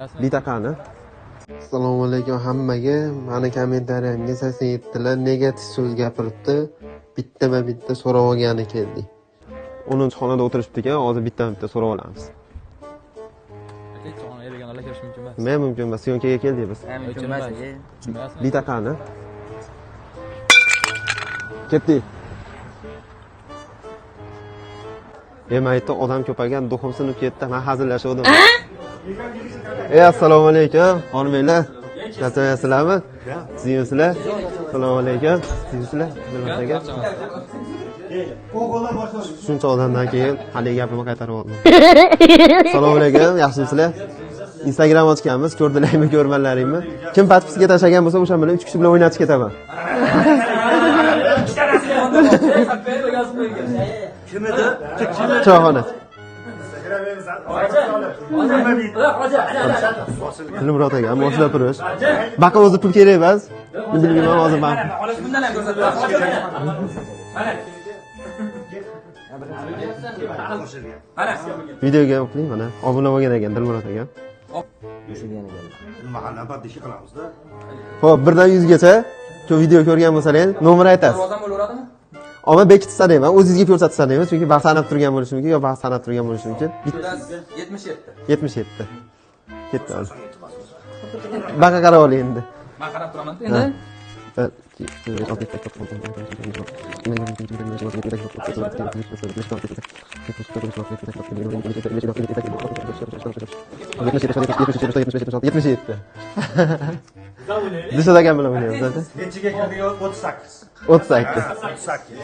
Bitaqani. Assalomu alaykum hammaga. Mani kommentariyamga 87lar negativ so'z gapiribdi. Bittama-bitta so'rab olgani keldik. 10-xonada o'tirishibdi ekan, hozir bittama-bitta so'rab olamiz. Aka, xonaga begonalar kirishi mumkin emas. Nima mumkin emas, syomkaga keldik biz. Mumkin emas, aka. Bitaqani. Ketdik. Maytda odam ko'paygan, дух im sinib ketdi. Men hazillashuvdim. Ey, assalomu alaykum, xonimlar. Charchamayapsizlarmi? Sizmisizlar? Assalomu alaykum. Sizmisizlar? Dilmurod aka. Shuncha odamdan keyin haligi gapimni qaytarib oldim. Assalomu alaykum, yaxshimisizlar? Instagram ochganmiz, ko'rdilarmi, ko'rmadilaringmi? Kim подписка tashlagan bo'lsa, o'sha bilan 3 kishi bilan o'ynatib ketaman. Kim edi? Choyxona. Dilmurod aka, moshina purish. Baqa o'zi pul kerak emas. Bilmayman hozir men. Bundan ham ko'rsatib. Mana. Mana. Videoga o'qing mana. Obuna bo'lgan ekan Dilmurod aka. Mahalla подписка qilamiz-da. Xo'p, 1 dan 100 gacha shu video ko'rgan bo'lsangiz, nomer aytasiz. Darvozam bo'laveradimi? Ammo bekitib sanayman, o'zingizga ko'rsatib sanayman, chunki vaqt sanab turgan bo'lishi mumkin yo vaqt sanab turgan bo'lishi mumkin. 77. 77. Ketdi hozir. Baqa qarab oling endi. Men qarab turaman endi. 1, 2, 3, 4, 5, 6, 7, 8, 77. Dilshod akam bilan o'ynaymiz. Nechiga kirdik? 38. 38. 38.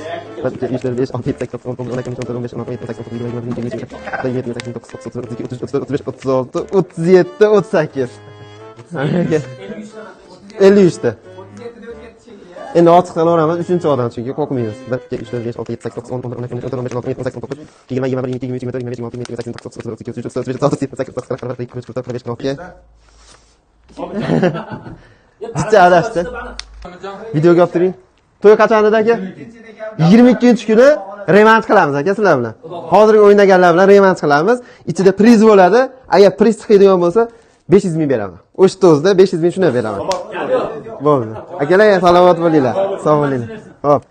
1, 2, 3, 4, 5, 6, 7, 8, 9, 10, 11, 12, 13, 14, 15, 16, 17, 18, 19, 20, 21, 22, 23, 24, 25, 26, 37, 38. 53 ta. Endi ochiqdan olamiz, 3-odam chunki qo'rqmaymiz. 1, 2, 3, 4, 5, 6, 7, 8, 9, 10, 11, 12, 13, 14, 15, 16, 17, 18, 19, 20, 21, 22, 23, 24, 25, 26, 27, 28, 29, 30, 31, 32, 33, 34, 35, 36, 37, 38, 39. Bitta adashdi. Videoga olib turing. To'y qachon edi aka? 22-kuni revansh qilamiz aka sizlar bilan. Hozirgi o'ynaganlar bilan revansh qilamiz. Ichida priz bo'ladi. Agar priz chiqadigan bo'lsa, 500 ming beraman. O'sha o'zida 500 ming shuni beraman. Bo'ldi. Akalar, salomat bo'linglar. Sog' bo'linglar. Xo'p.